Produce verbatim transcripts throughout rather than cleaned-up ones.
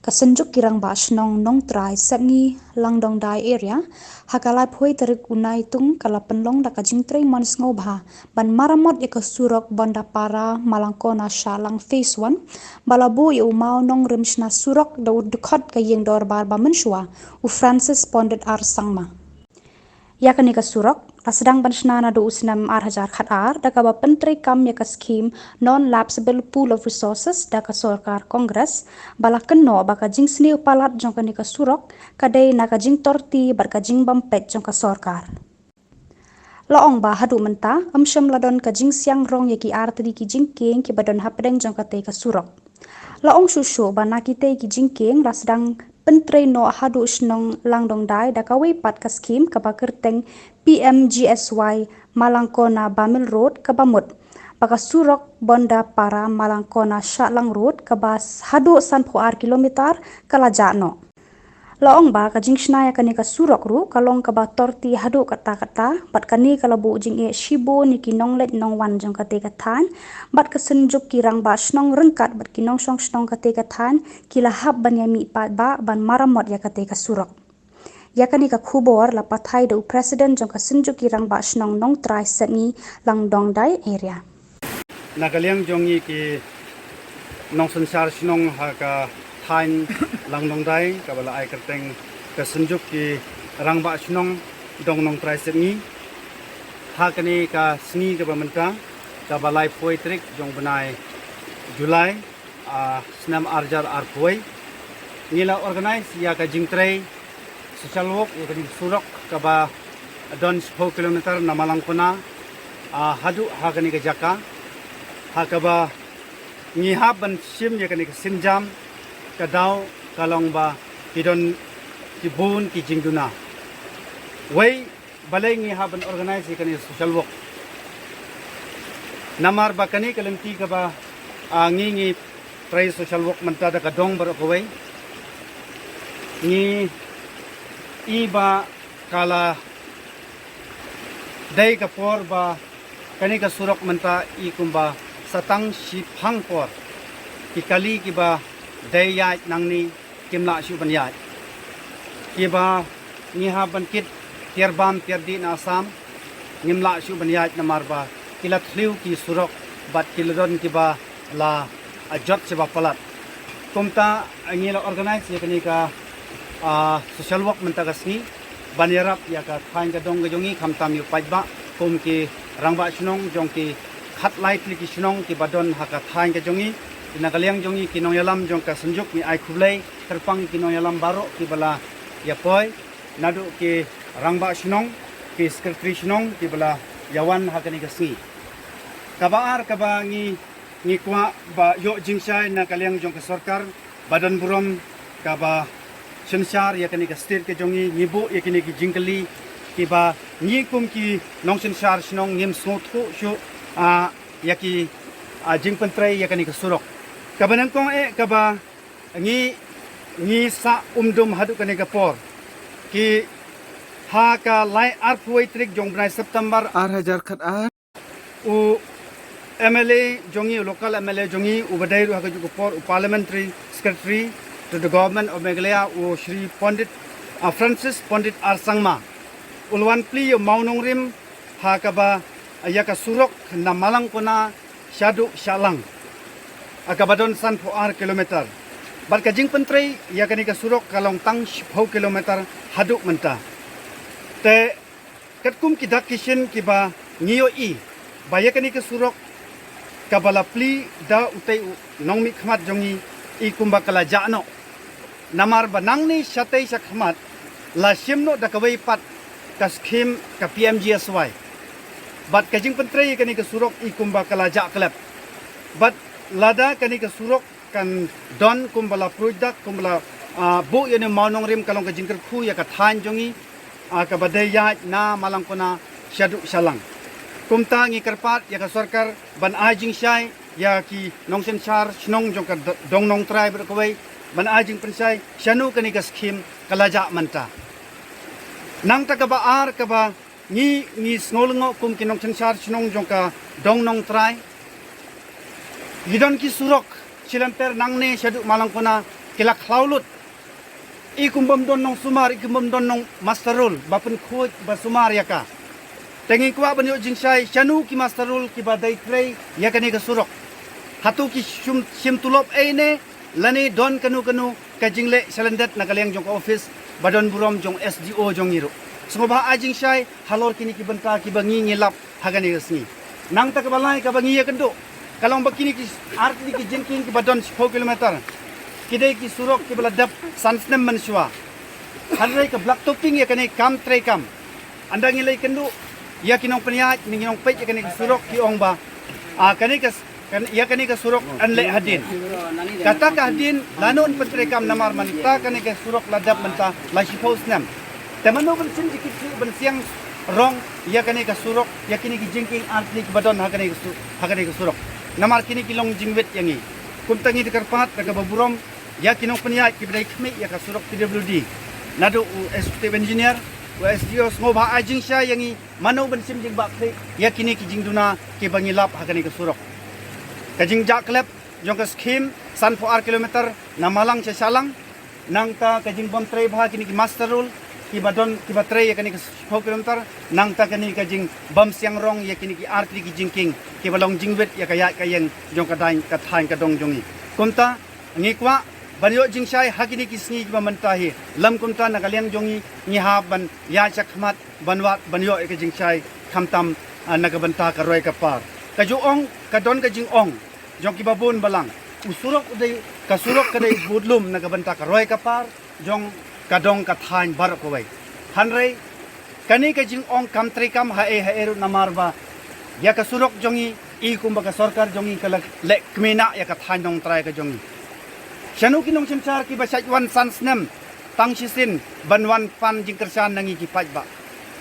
Ka Synjuk ki Rangbah Shnong Nongtrai Sepngi Langdongdai area, ha ka laiphew tarik u Naitung ka la pynlong da ka jingtrei mon sngewbha ban maramot ïa ka surok Bondapara Malangkona Shahlang Phase one, ba la buh ïa u mawnongrim shna surok da u dkhot ka ïing dorbar ba mynshuwa, u Francis Pondit R Sangma. Ïa kane ka surok la sdang ban shna naduh u snem ar hajar khat ar da kaba pyntreikam ïa ka skhim Non-Lapsable Pool of Resources da ka sorkar Congress, ba la kynnoh ba ka jingsniew palat jong kane ka surok ka dei na ka jingtorti bad ka jingbym peit jong ka sorkar. La ong ba haduh mynta ym shym la don ka jingsiang rong ïa ki artylli ki jingkieng kiba don hapdeng jong katei ka surok. La ong shuh shuh ba na kitei ki jingkieng la sdang pyntrei noh haduh shnong Langdongdai da kawei pat ka skhim kaba kyrteng P M G S Y Malangkona Bamil Road kaba mut ba ka surok Bondapara Malangkona Shahlang Road kaba haduh sanphew ar kilometer ka la jah noh. La ong ba ka jingshna ïa kane ka surok ruh ka long kaba torti haduh katta katta, bad kane ka la buh jingeh shibun ïa ki nongleit nongwan jong katei ka thaiñ, bad ka Synjuk ki Rangbah Shnong ryngkat bad ki nongshong shnong katei ka thaiñ ki la hap ban ïa mih paidbah ban maramot ïa katei ka surok. Ïa kane ka khubor la pathai da u President jong ka Synjuk ki Rangbah Shnong Nongtrai Sepngi Langdongdai area. Na ka liang jong ngi ki nongsynshar shnong ha ka thaiñ Langdongdai kaba la ai kyrteng ka Synjuk ki Rangbah Shnong Dong Nongtrai Sepngi, ha kane ka sngi kaba mynta, kaba laiphew tarik jong bnai July, ah, snem ar hajar arphew, ngi la organize ïa ka jingtrei social work ïa kane ka surok kaba don shiphew kilometer na Malangkona, ah, haduh ha kane ka jaka, ha kaba ngi hap ban shim ïa kane ka sienjam, ka daw ka long ba ki don ki bun ki jingduna. Wei, balei ngi hap ban organize ïa kane ka social work? Namar ba kane ka lynti kaba, ah, ngi ngi trei social work mynta da ka dong baroh kawei, ngi i ba ka la dei ka por ba kane ka surok mynta i kumba sa tang shiphang por ki kali kiba dei ïaid nangne kim lah shuh ban ïaid. Kiba ngi hap ban kit tiar bam tiar dih na Assam, ngim lah shuh ban ïaid namar ba ki la thliew ki surok bad ki la don kiba la, ah, jot shibun palat. Kumta, ah, ngi la organize ïa kane ka, ah, social work mynta ka sngi ban ïarap ïa ka thaiñ ka dong ka jong ngi, khamtam ïa u paidbah kum ki rangbah shnong jong ki khatlai tylli ki shnong kiba don ha ka thaiñ ka jong ngi. Na ka liang jong ngi ki nongïalam jong ka Synjuk ngi ai khublei kyrpang ki nongïalam baroh kiba la ïa poi, naduh ki rangbah shnong, ki secretary shnong kiba la ïa wan ha kane ka sngi. Kaba ar kaba ngi, ngi kwah ba ïoh jingshai na ka liang jong ka sorkar ba don burom kaba synshar ïa kane ka state ka jong ngi, ngi buh ïa kine ki jingkylli kiba ngi kum ki nongsynshar shnong ngim sngewthuh shuh, ah, ïa ki, ah, jingpyntrei ïa kane ka surok. Kaba nyngkong eh kaba ngi, ngi sah umdum haduh kane ka por, ki ha ka lai arphew tarik jong bnai September ar hajar khatar, u M L A jong ngi, u local M L A jong ngi, uba dei ruh ha kajuh ka por u parliamentary secretary to the government of Meghalaya, u Shri Pondit, ah, Francis Pondit R Sangma, u la wan plie ïa u mawnongrim ha kaba ïa ka surok na Malangkona shaduh Shahlang, ah, kaba don sanphew ar kilometer. Bad ka jingpyntrei ïa kane ka surok ka long tang shiphew kilometer haduh mynta. Te katkum ki dak ki shin kiba ngi ïohi ba ïa kane ka surok kaba la plie da utei u nongmihkhmat jong ngi, i kumba ka la jah noh. Namar ba nangne shatei shakhmat la shim noh da kawei pat ka skhim ka P M G S Y. Bad ka jingpyntrei ïa kane ka surok i kumba ka la jah khlem. Bad lada kane ka surok kan don kumba la pruid dak, kumba la, ah, buh ïa une u mawnongrim, ka long ka jingkyrkhu ïa ka thaiñ jong ngi, ah, kaba dei ïaid na Malangkona shaduh Shahlang. Kumta ngi kyrpad ïa ka sorkar ban ai jingshai ïa ki nongsynshar shnong jong ka d-, dong Nongtrai baroh kawei, ban ai jingpynshai shano kane ka skhim ka la jah mynta. Nangta kaba ar kaba ngi, ngi sngewlyngngoh kum ki nongsynshar shnong jong ka dong Nongtrai. Ngi don ki surok shilynter nangne shaduh Malangkona ki la khlaw lut. I kum bym don nongsumar, i kum bym don nong muster roll ba pynkhuid ba sumar ïa ka. Te ngi kwah ban ïoh jingshai shano ki muster roll kiba dei trei ïa kane ka surok. Hato ki shim, shim tulop ei ne, lane don kano kano ka jingleh shalyndet na ka liang jong ka office ba don burom jong S D O jong ngi ruh. Sngewbha ai jingshai halor kine ki bynta kiba ngi ngi lap ha kane ka sngi. Nangta kaba lai kaba ngi ïakynduh ka long ba kine ki artylli ki jingkieng kiba don shiphew kilometer ki dei ki surok kiba la dep san snem mynshuwa. Hynrei ka blacktopping ïa kane kam trei kam. Ynda ngi la ïakynduh ïa ki nongpynïaid ne ki nongpeit ïa kane ka surok ki ong ba, ah, kane ka kan, ïa kane ka surok yn leh hadien. Kata ka hadien lano yn pyntrei kam namar mynta kane ka surok la dep mynta la shiphew snem. Te mano ban shim jingkit shuh ban siang rong ïa kane ka surok, ïa kine ki jingkieng artylli kiba don ha kane ka su-, ha kane ka surok. Namar kine ki long jingwit ïa ngi. Kumta ngi da kyrpad da kaba burom ïa ki nongpynïaid kiba dei khmih ïa ka surok P W D, naduh u executive engineer, u S D O, sngewbha ai jingshai ïa ngi mano ban shim jingbakla ïa kine ki jingduna kiba ngi lap ha kane ka surok. Ka jingjah klep jong ka skhim sanphew ar kilometer na Malang sha Shillong, nangta ka jingbym trei bha kine ki muster roll kiba don kiba trei ïa kane ka shiphew kilometer, nangta kane ka jingbym siang rong ïa kine ki artylli ki jingkieng kiba long jingwit ïa ka ïaid ka ïeng jong ka daiñ ka thaiñ ka dong jong ngi. Kumta ngi kwah ban ïoh jingshai ha kine ki sngi kiba mynta hi. Lym kumta na ka liang jong ngi ngi hap ban ïaid shakhmat ban wad ban ïoh ïa ka jingshai khamtam, ah, na ka bynta ka roi ka par. Ka ju ong, ka don ka jingong jong kiba bun balang, u surok u dei, ka surok ka dei budlum na ka bynta ka roi ka par jong ka dong ka thaiñ baroh kawei. Hynrei kane ka jingong kam trei kam haei haei ruh namar ba ïa ka surok jong ngi i kumba ka sorkar jong ngi ka la leh kmie na ïa ka thaiñ nongtrai ka jong ngi. Shano ki nongsynshar kiba shait wan san snem tang shisien ban wan pan jingkyrshan na ngi ki paidbah?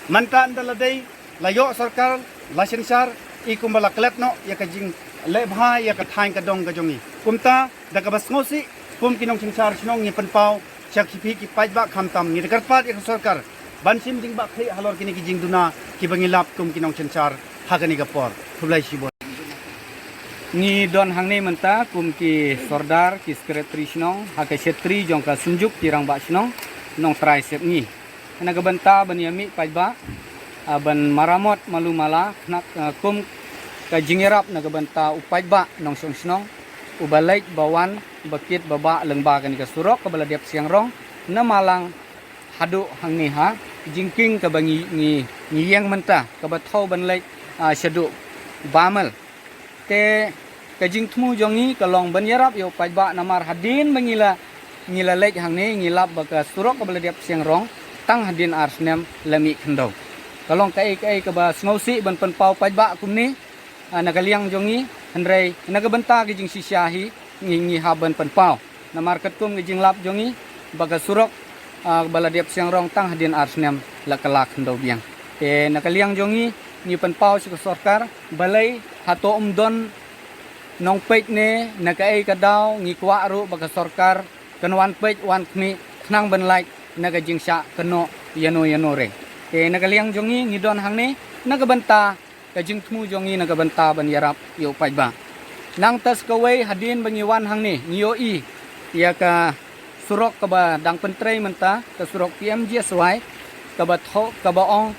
Mynta ynda la dei la ïoh sorkar la synshar i kumba la klet noh ïa ka jingleh bha ïa ka thaiñ ka dong ka jong ngi. Kumta da kaba sngewsih kum ki nongsynshar shnong ngi pynpaw sha ki phi ki paidbah khamtam ngi da kyrpad ïa ka sorkar ban shim jingbakla halor kine ki jingduna kiba ngi lap kum ki nongsynshar ha kane ka por. Khublei shibun. Ngi don hangne mynta kum ki sordar ki sekretari shnong ha ka shetri jong ka Synjuk ki Rangbah Shnong Nongtrai Sepngi. Na ka bynta ban ïa mih paidbah, ah, ban maramot malu mala khnang, ah, kum ka jingïarap na ka bynta u paidbah nongshong shnong uba leit ba wan ba kit ba bah lyngba kane ka surok kaba la dep siang rong na Malang haduh hangne ha jingkieng kaba ngi, ngi, ngi ïeng mynta kaba thew ban leit, ah, shaduh Bamel. Te ka jingthmu jong ngi ka long ban ïarap ïa u paidbah namar hadien ba ngi la, ngi la leit hangne ngi lap ba ka surok kaba la dep siang rong tang hadien ar snem la mih khyndew. Ka long kaei kaei kaba sngewsih ban pynpaw paidbah kumne, ah, na ka liang jong ngi, hynrei na ka bynta ka jingshisha hi ngi, ngi hap ban pynpaw. Namar katkum ka jinglap jong ngi ba ka surok, ah, ba la dep siang rong tang hadien ar snem la kylla khyndew biang. Te na ka liang jong ngi ngi pynpaw sha ka sorkar, balei hato ym don nongpeit ne na kaei ka daw, ngi kwah ruh ba ka sorkar kan wan peit wan khmih khnang ban lait na ka jingshah kynnoh ïano ïano re. Te na ka liang jong ngi ngi don hangne na ka bynta ka jingthmu jong ngi na ka bynta ban ïarap ïa u paidbah. Nangta sa kawei hadien ba ngi wan hangne ngi ïohi ïa ka surok kaba dang pyntrei mynta, ka surok P M G S Y kaba thew, kaba ong,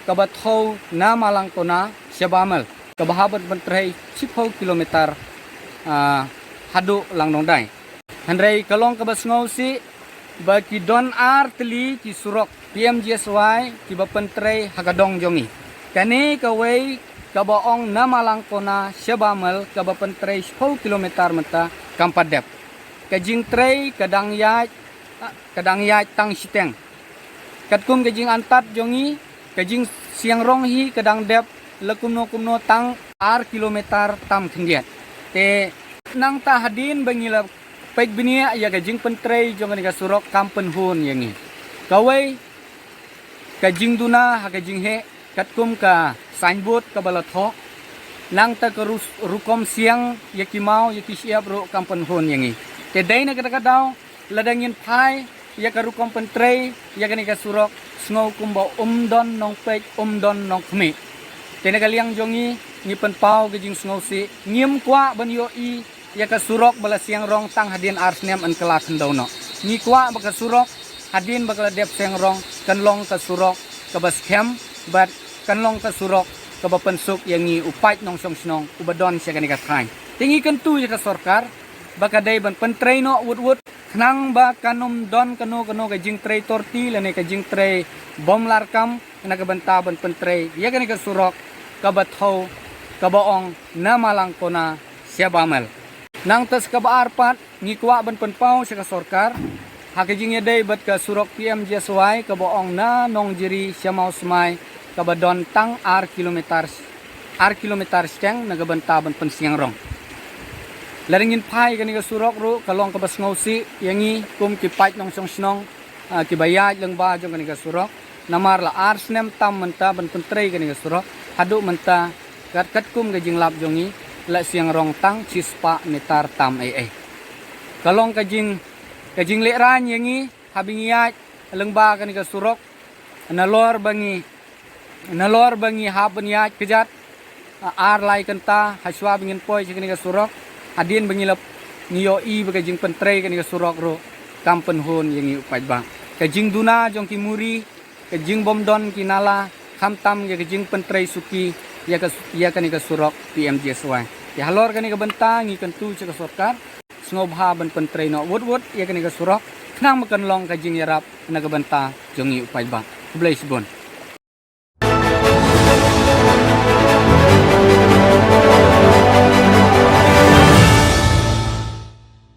kaba thew na Malangkona sha Bamel kaba hap ban pyntrei shiphew kilometer, ah, haduh Langdongdai. Hynrei ka long kaba sngewsih ba ki don ar tylli ki surok P M G S Y kiba pyntrei ha ka dong jong ngi. Kane kawei kaba ong na Malangkona sha Bamel kaba pyntrei shiphew kilometer mynta kam pat dep. Ka jingtrei ka dang ïaid, ka dang ïaid tang shiteng. Katkum ka jingantat jong ngi, ka jingsiang rong hi ka dang dep la kumno kumno tang ar kilometer tam khyndiat. Te nangta hadien ba ngi la peit bniah ïa ka jingpyntrei jong kane ka surok kam pynhun ïa ngi. Kawei ka jingduna ha ka jingheh katkum ka signboard kaba la thoh, nangta ka rus-, rukom siang ïa ki maw ïa ki shyiap ruh kam pynhun ïa ngi. Te dei na kata ka daw lada ngin phai ïa ka rukom pyntrei ïa kane ka surok, sngew kumba um don nongpeit, um don nongkhmih. Te na ka liang jong ngi ngi pynpaw ka jingsngewsih, ngim kwah ban ïohi ïa ka surok ba la siang rong tang hadien ar snem yn kylla khyndew noh. Ngi kwah ba ka surok hadien ba ka la dep siang rong kan long ka surok kaba skhem bad kan long ka surok kaba pynsuk ïa ngi u paid nongshong shnong uba don sha kane ka thaiñ. Te ngi kyntu ïa ka sorkar ba ka dei ban pyntrei noh wut wut khnang ba kan ym don kano kano ka jingtrei torti lane ka jingtrei bom larkam na ka bynta ban pyntrei ïa kane ka surok kaba thew kaba ong na Malangkona sha Bamel. Nangta sa kaba ar pat ngi kwah ban pynpaw sha ka sorkar ha ka jingïadei bad ka surok P M G S Y kaba ong na Nongjri sha Mawsmai kaba don tang ar kilometer, ar kilometer shiteng na ka bynta ban pynsiang rong. Lada ngin phai kane ka surok ruh ka long kaba sngewsih ïa ngi kum ki paid nongshong shnong, ah, kiba ïaid lyngba jong kane ka surok. Namar la ar snem tam mynta ban pyntrei kane ka surok, haduh mynta kat katkum ka jinglap jong ngi la siang rong tang shispah meter tam ei ei. Ka long ka jing, ka jinglehraiñ ïa ngi haba ngi ïaid lyngba kane ka surok, nalor ba ngi, nalor ba ngi hap ban ïaid kjat, ah, ar lai kynta hashwa ba ngin poi sha kane ka surok. Hadien ba ngi la, ngi ïohi ba ka jingpyntrei kane ka surok ruh kam pynhun ïa ngi u paidbah. Ka jingduna jong ki muri, ka jingbymdon ki nala, khamtam ïa ka jingpyntrei suki ïa ka, ïa kane ka surok P M G S Y. Te halor kane ka bynta ngi kyntu sha ka sorkar sngewbha ban pyntrei noh wut wut ïa kane ka surok khnang ba kan long ka jingïarap na ka bynta jong ngi u paidbah. Khublei shibun.